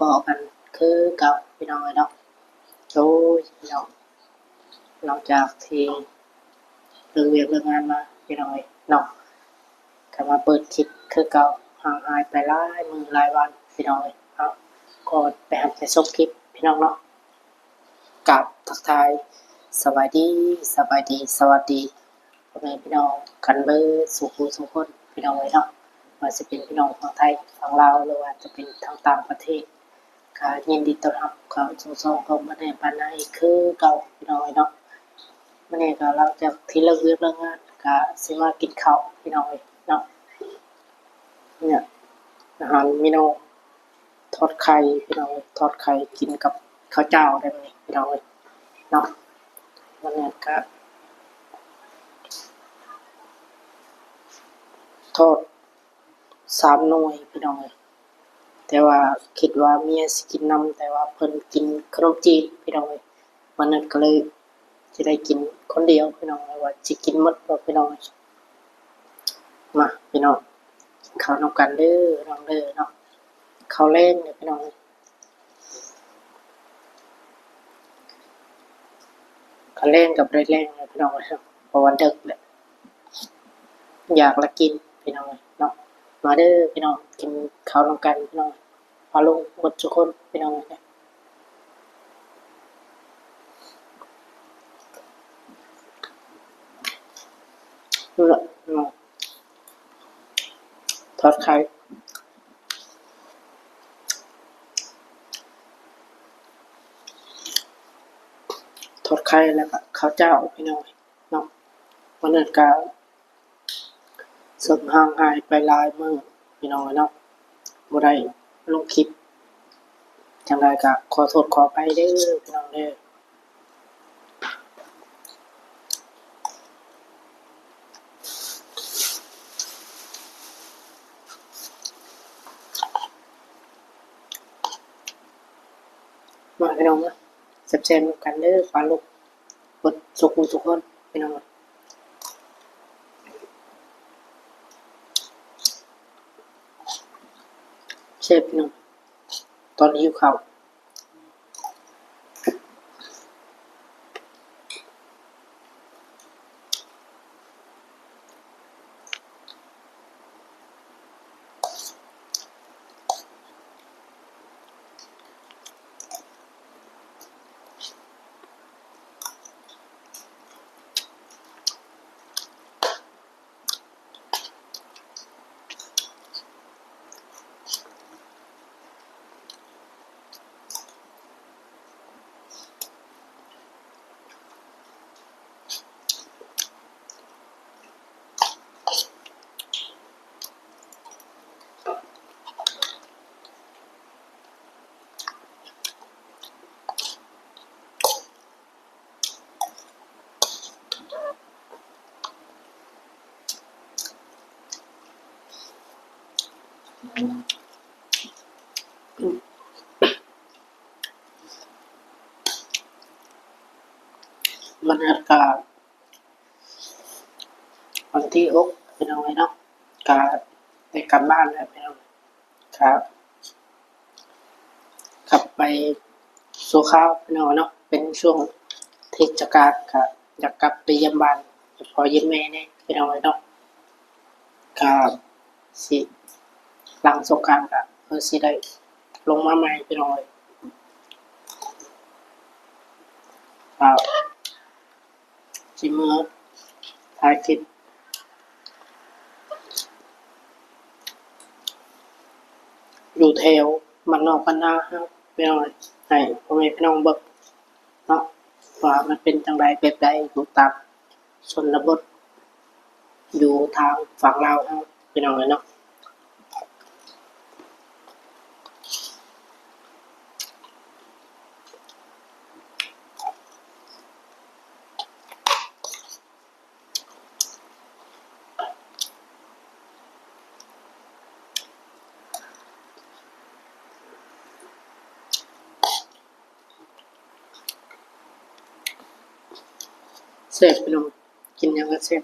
ພໍ້ກັນຄືເກົ່າພີ່ນ້ອງເອີຍເນາະ. ໂອ້ຍ ພີ່ນ້ອງ ຫຼັງຈາກທີ່ເລີກວຽກເລີກງານມາພີ່ນ້ອງເອີຍເນາະ ກໍມາເປີດຄລິບຄືເກົ່າ ຫ່າງຫາຍໄປຫຼາຍມື້ຫຼາຍວັນພີ່ນ້ອງເອີຍເນາະ. ກໍໄປຮັບໄປຊົມຄລິບພີ່ນ້ອງເນາະ. ກາບທັກທາຍສະບາຍດີ ສະບາຍດີ ສະຫວັດດີ ພໍ່ແມ່ພີ່ນ້ອງກັນເບິດສູ່ຜູ້ສູ່ຄົນພີ່ນ້ອງເອີຍເນາະ. ບໍ່ວ່າຊິເປັນພີ່ນ້ອງຝັ່ງໄທ ຝັ່ງລາວ ຫຼືວ່າຈະເປັນທາງຕ່າງປະເທດ ກໍຍິນດີຕ້ອນຮັບເຂົ້າສູ່ຊ່ອງຂອງມະແນປານາອີກຄືເກົ່າພີ່ນ້ອງເອີຍເນາະ. ມື້ນີ້ກໍຫຼັງຈາກທີ່ເລີກວຽກເລີກງານ ກໍຊິມາກິນເຂົ້າພີ່ນ້ອງເອີຍເນາະ. ເນຍ ອາຫານເມນູ ທອດໄຂ່ພີ່ນ້ອງເອີຍ ທອດໄຂ່ກິນກັບເຂົ້າຈ້າວໄດ້ມື້ນີ້ພີ່ນ້ອງເອີຍເນາະ. ວັນນີ້ກະທອດສາມໜ່ວຍພີ່ນ້ອງເອີຍ ແຕ່ວ່າຄິດວ່າເມຍຊິກິນນຳ ແຕ່ວ່າເພິ່ນກິນຂະໜົມຈີນພີ່ນ້ອງເອີຍ. ວັນນັ້ນກໍເລີຍຊິໄດ້ກິນຄົນດຽວພີ່ນ້ອງ ວ່າຊິກິນໝົດບໍ່ພີ່ນ້ອງ. ມາພີ່ນ້ອງ ກິນເຂົ້ານຳກັນເດີພີ່ນ້ອງເດີເນາະ. ເຂົ້າແລງເດີພີ່ນ້ອງ ເຂົ້າແລງກໍບໍ່ໄດ້ແລງເດີພີ່ນ້ອງ ເພາະວ່າເດິກແລ້ວ ຢາກລະກິນພີ່ນ້ອງເນາະ. ມາເດີພີ່ນ້ອງ ກິນເຂົ້ານຳກັນພີ່ນ້ອງ ປ້າລຸງເບິດທຸກຄົນພີ່ນ້ອງ. ທອດໄຂ່ ທອດໄຂ່ ແລ້ວກໍເຂົ້າຈ້າວພີ່ນ້ອງເນາະ. ວັນນັ້ນກໍ ເຊິ່ງຫ່າງຫາຍໄປຫຼາຍມື້ພີ່ນ້ອງເອີຍເນາະ ບໍ່ໄດ້ລົງຄລິບ ຈັ່ງໃດກໍຂໍໂທດຂໍອະໄພເດີພີ່ນ້ອງເດີ. ມາພີ່ນ້ອງມາ ແຊບໆນຳກັນເດີ ປາລຸກ ເບິດທຸກຜູ້ທຸກຄົນພີ່ນ້ອງ. ແຊບພີ່ນ້ອງ ຕອນຫິວເຂົ້າ. ບັນຍາກາດ ວັນທີຫົກ ພີ່ນ້ອງເອີຍເນາະ ກະໄດ້ກັບບ້ານແລ້ວພີ່ນ້ອງ. ກະກັບໄປຊົ່ວຄາວພີ່ນ້ອງເນາະ ເປັນຊ່ວງເທດສະການ ກະຢາກກັບໄປຢ້ຽມບ້ານ ຢ້ຽມພໍ່ຢ້ຽມແມ່ແດ່ພີ່ນ້ອງເອີຍເນາະ. ກະຊິຫຼັງສົງການກະເພິ່ນຊິໄດ້ລົງມາໃໝ່ພີ່ນ້ອງເອີຍ. ກະ ຊິເມືອຖ່າຍຄລິບຢູ່ແຖວບ້ານນອກບ້ານນາເຮົາ ພີ່ນ້ອງເອີຍ ໃຫ້ພໍ່ແມ່ພີ່ນ້ອງເບິ່ງເນາະ ວ່າມັນເປັນຈັ່ງໃດແບບໃດ ຢູ່ຕາມຊົນນະບົດ ຢູ່ທາງຝັ່ງລາວເຮົາ ພີ່ນ້ອງເອີຍເນາະ. ແຊບພີ່ນ້ອງ ກິນຫຍັງກໍແຊບ.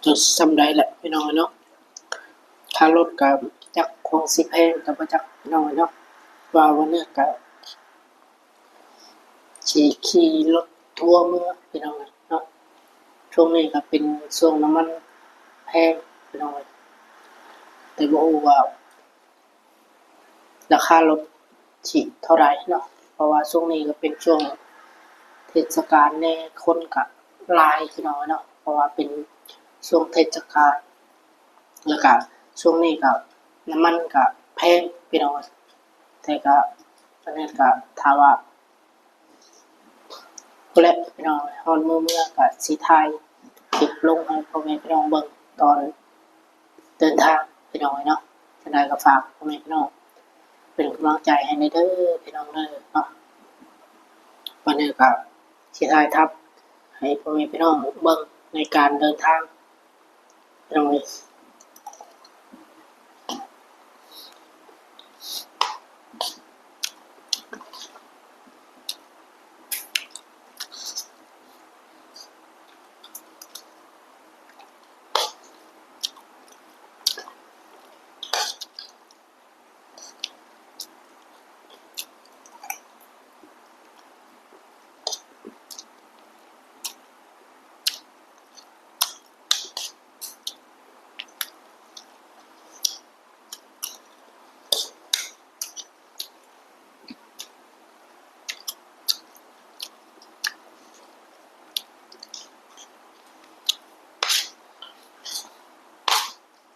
ຈະສ່ຳໃດແຫຼະພີ່ນ້ອງເອີຍເນາະ. ຄ່າລົດກໍຈັກຄົງຊິແພງກໍບໍ່ຈັກພີ່ນ້ອງເອີຍເນາະ, ວ່າວັນນີ້ກໍຊິຂີ່ລົດທົວເມືອພີ່ນ້ອງເອີຍເນາະ. ຊ່ວງນີ້ກໍເປັນຊ່ວງນ້ຳມັນແພງພີ່ນ້ອງເອີຍ, ແຕ່ບໍ່ຮູ້ວ່າ ລາຄາລົດຊິເທົ່າໃດເນາະ, ເພາະວ່າຊ່ວງນີ້ກໍເປັນຊ່ວງເທດສະການແດ່ ຄົນກໍຫຼາຍພີ່ນ້ອງເນາະ, ເພາະວ່າເປັນຊ່ວງເທດສະການ ແລ້ວກໍຊ່ວງນີ້ກໍນ້ຳມັນກໍແພງພີ່ນ້ອງ. ແຕ່ກໍອັນນັ້ນກໍຖ້າວ່າ ພຸ້ນແຫຼະພີ່ນ້ອງ, ຮອດມື້ເມືອກໍຊິຖ່າຍຄລິບລົງໃຫ້ພໍ່ແມ່ພີ່ນ້ອງເບິ່ງຕອນເດີນທາງພີ່ນ້ອງເອີຍເນາະ. ຈັ່ງໃດກໍຝາກພໍ່ແມ່ພີ່ນ້ອງເປັນກຳລັງໃຈໃຫ້ແດ່ເດີພີ່ນ້ອງເດີເນາະ. ບັດນີ້ກໍຊິຖ່າຍທຳໃຫ້ພໍ່ແມ່ພີ່ນ້ອງເບິ່ງໃນການເດີນທາງ ພີ່ນ້ອງເອີຍ.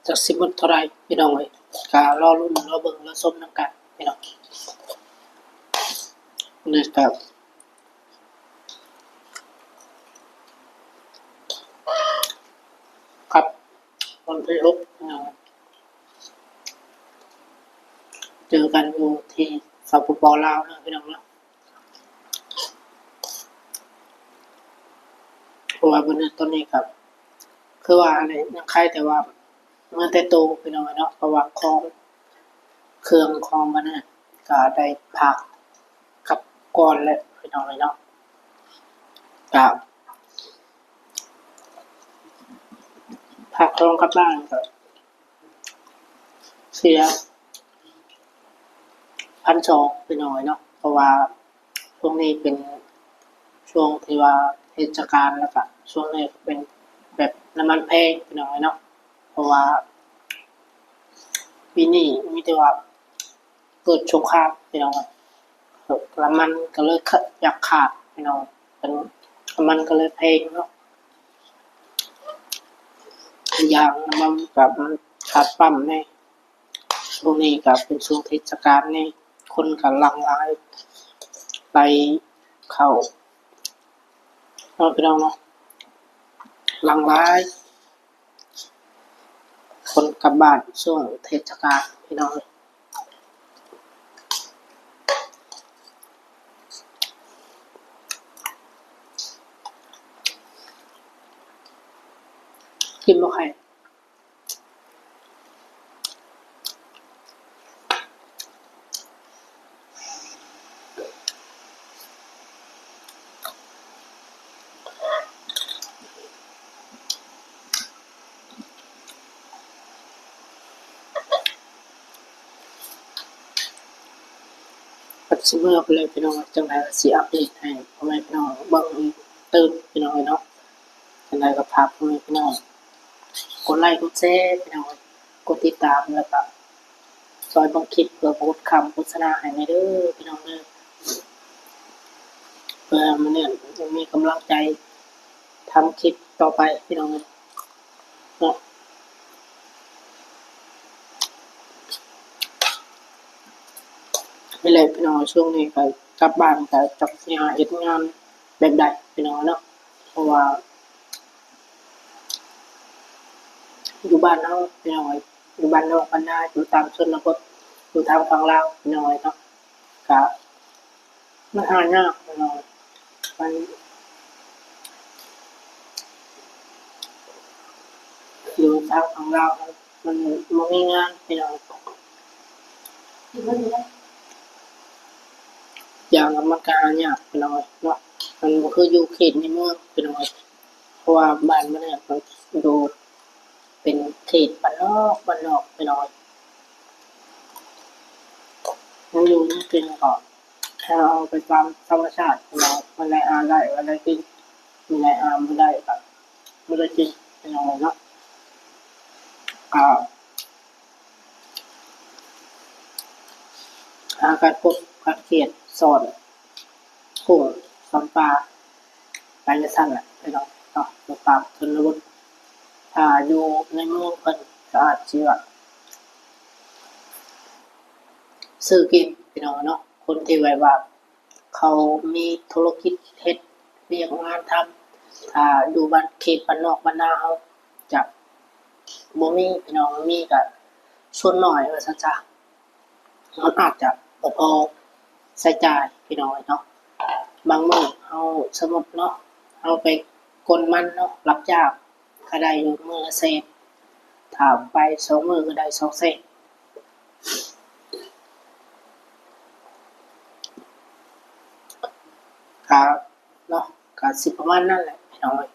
ຈັກຊິໝົດເທົ່າໃດພີ່ນ້ອງເອີຍ, ກໍລໍລຸ້ນລໍເບິ່ງລໍຊົມນຳກັນພີ່ນ້ອງ. ນີ້ກໍ ກັບວັນທີຫົກ ເຈີກັນຢູ່ທີ່ ສປປ ລາວ ເນາະ ພີ່ນ້ອງເນາະ. ເພາະວ່າບັດນີ້ຕອນນີ້ກໍຄືວ່າອັນນີ້ຍັງໄຄແຕ່ວ່າເມືອແຕ່ໂຕ ພີ່ນ້ອງເນາະ, ເພາະວ່າຂອງ ເຄື່ອງຂອງບັດນີ້ກໍໄດ້ພາກັບກ່ອນແລ້ວ ພີ່ນ້ອງເນາະ. ກໍ ພາຂອງກັບບ້ານກໍເສຍພັນສອງ ພີ່ນ້ອງເນາະ, ເພາະວ່າຊ່ວງນີ້ເປັນຊ່ວງທີ່ວ່າເທດສະການ ແລ້ວກະຊ່ວງນີ້ເປັນແບບນ້ຳມັນແພງ ພີ່ນ້ອງເນາະ, ເພາະວ່າປີນີ້ມີແຕ່ວ່າ ເກີດສົງຄາມ ພີ່ນ້ອງ, ນ້ຳມັນກໍເລີຍຂະ ຢາກຂາດ ພີ່ນ້ອງ, ເປັນ ນ້ຳມັນກໍເລີຍແພງເນາະ. ຢ່າງນ້ຳມັນກໍຂາດປ້ຳແດ່, ຊ່ວງນີ້ກໍເປັນຊ່ວງເທດສະການແດ່, ຄົນກໍຫຼັ່ງໄຫຼໄປເຂົ້າເນາະ ພີ່ນ້ອງເນາະ, ຫຼັ່ງໄຫຼ ຄົນກັບບ້ານຊ່ວງເທດສະການ ພີ່ນ້ອງເອີຍ. ກິນບໍ່ໄຂ່? ກໍຊິເມືອໄປແລ້ວ ພີ່ນ້ອງ, ຈັ່ງໃດກໍຊິອັບເດດໃຫ້ພໍ່ແມ່ພີ່ນ້ອງເບິ່ງອີກຕື່ມ ພີ່ນ້ອງເອີຍເນາະ. ຈັ່ງໃດກໍຝາກພໍ່ແມ່ພີ່ນ້ອງ ກົດໄລ ກົດແຊ ພີ່ນ້ອງ, ກົດຕິດຕາມ ແລ້ວກໍຊ່ອຍເບິ່ງຄລິບເພື່ອບໍ່ອົດຄຳໂຄສະນາໃຫ້ແດ່ເດີ ພີ່ນ້ອງເດີ, ເພື່ອມື້ນີ້ຍັງມີກຳລັງໃຈທຳຄລິບຕໍ່ໄປ ພີ່ນ້ອງເອີຍເນາະ. ນີ້ແຫຼະ ພີ່ນ້ອງ, ຊ່ວງນີ້ກໍກັບບ້ານກໍຈັກຊິຫາເຮັດງານແບບໃດ ພີ່ນ້ອງເນາະ, ເພາະວ່າ ຢູ່ບ້ານເຮົາ ພີ່ນ້ອງເອີຍ, ຢູ່ບ້ານນອກບ້ານນາ ຢູ່ຕາມຊົນນະບົດ ຢູ່ທາງຝັ່ງລາວ ພີ່ນ້ອງເອີຍເນາະ, ກະມັນຫາຍາກ ພີ່ນ້ອງ, ມັນ ຢູ່ທາງຝັ່ງລາວ ມັນບໍ່ມີງານ ພີ່ນ້ອງ, ຢ່າງມັນກະຫາຍາກ ພີ່ນ້ອງເນາະ, ມັນບໍ່ຄືຢູ່ເຂດໃນເມືອງ ພີ່ນ້ອງ. ເພາະວ່າບ້ານມັນນີ້ມັນຢູ່ ເຂດບ້ານນອກ ບ້ານນອກ ພີ່ນ້ອງ. ມັນຢູ່ມັນກິນກໍ ເຮົາເອົາໄປຕາມທຳມະຊາດ ພີ່ນ້ອງ. ມັນໄດ້ຫາໄດ້ ມັນໄດ້ກິນ, ມັນໄດ້ຫາບໍ່ໄດ້ກໍບໍ່ໄດ້ກິນ ພີ່ນ້ອງເນາະ. ກໍ ຫາການກົບການຂຽດສອນ ໂກງສອນປາ ໄປຈັ່ງຊັ້ນແຫຼະ ພີ່ນ້ອງເນາະ. ຢູ່ຕາມຊົນນະບົດ ຖ້າຢູ່ໃນເມືອງເພິ່ນກໍອາດຊິວ່າ ຊື້ກິນ ພີ່ນ້ອງເນາະ. ຄົນທີ່ແບບວ່າ ເຂົາມີທຸລະກິດເຮັດວຽກງານທຳ ຖ້າຢູ່ບ້ານເຂດບ້ານນອກບ້ານນາເຮົາຈະບໍ່ມີ ພີ່ນ້ອງ, ມີກະສ່ວນໜ້ອຍວ່າຊັ້ນຊະ. ມັນອາດຈະບໍ່ພໍໃຊ້ຈ່າຍ ພີ່ນ້ອງເອີຍເນາະ. ບາງມື້ເຮົາ ສົມມຸດເນາະ ເຮົາໄປກົນມັນເນາະ ຮັບຈ້າງ ກະໄດ້ຢູ່ມື້ລະແສນ, ຖ້າໄປສອງມື້ກະໄດ້ສອງແສນ. ກະເນາະ ກະຊິປະມານນັ້ນແຫຼະ ພີ່ນ້ອງເອີຍ.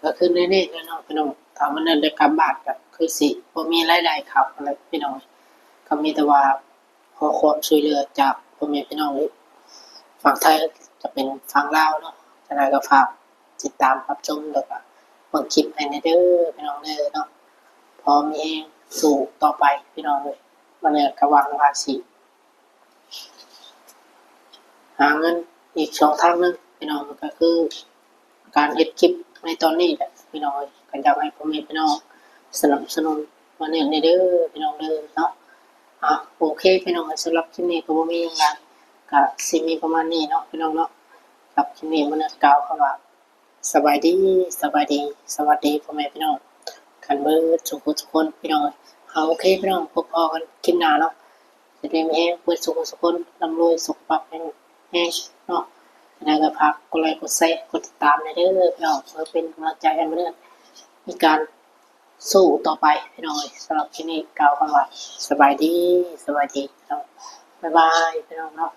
ກະຄືແນວນີ້ແຫຼະເນາະ ພີ່ນ້ອງ. ຖ້າມື້ໜຶ່ງໄດ້ກັບບ້ານກະຄືຊິບໍ່ມີລາຍໄດ້ເຂົ້າຫັ້ນແຫຼະ ພີ່ນ້ອງ. ກະມີແຕ່ວ່າ ຂໍຄວາມຊ່ວຍເຫຼືອຈາກພໍ່ແມ່ພີ່ນ້ອງ ຝັ່ງໄທ ຈະເປັນຝັ່ງລາວເນາະ. ຈັ່ງໃດກໍຝາກຕິດຕາມຮັບຊົມ ແລ້ວກໍເບິ່ງຄລິບໃຫ້ແດ່ເດີ ພີ່ນ້ອງເດີເນາະ. ພໍມີແຮງສູ້ຕໍ່ໄປ ພີ່ນ້ອງເອີຍ. ມື້ນີ້ກໍຫວັງວ່າຊິຫາເງິນອີກຊ່ອງທາງໜຶ່ງ ພີ່ນ້ອງ, ກໍຄື ການເຮັດຄລິບໃນຕອນນີ້ແຫຼະ ພີ່ນ້ອງເອີຍ. ກໍຢາກໃຫ້ພໍ່ແມ່ພີ່ນ້ອງສະໜັບສະໜູນມາແດ່ເດີ ພີ່ນ້ອງເດີເນາະ. ອ່າ ໂອເຄ ພີ່ນ້ອງເອີຍ, ສຳລັບຄລິບນີ້ກໍບໍ່ມີຫຍັງຫຼາຍ ກໍຊິມີປະມານນີ້ເນາະ ພີ່ນ້ອງເນາະ. ສຳລັບຄລິບນີ້ ມື້ນີ້ກ່າວຄຳວ່າ ສະບາຍດີ ສະບາຍດີ ສະຫວັດດີພໍ່ແມ່ພີ່ນ້ອງກັນເບິດທຸກຄົນ ພີ່ນ້ອງເອີຍ. ເອົາ ໂອເຄ ພີ່ນ້ອງ, ພົບພໍ້ກັນຄລິບໜ້າເນາະ. ຢູ່ດີມີແຮງເບິດສູ່ຄົນ ລ່ຳລວຍສຸຂະພາບແຂງແຮງເນາະ. ຈັ່ງໃດກໍຝາກກົດໄລ ກົດແຊ ກົດຕິດຕາມແດ່ເດີພີ່ນ້ອງ ເພື່ອເປັນກຳລັງໃຈໃຫ້ມະນຸດມີການສູ້ຕໍ່ໄປ ພີ່ນ້ອງເອີຍ. ສຳລັບຄລິບນີ້ກ່າວຄຳວ່າ ສະບາຍດີ ສະຫວັດດີພີ່ນ້ອງ ບາຍບາຍ ພີ່ນ້ອງເນາະ.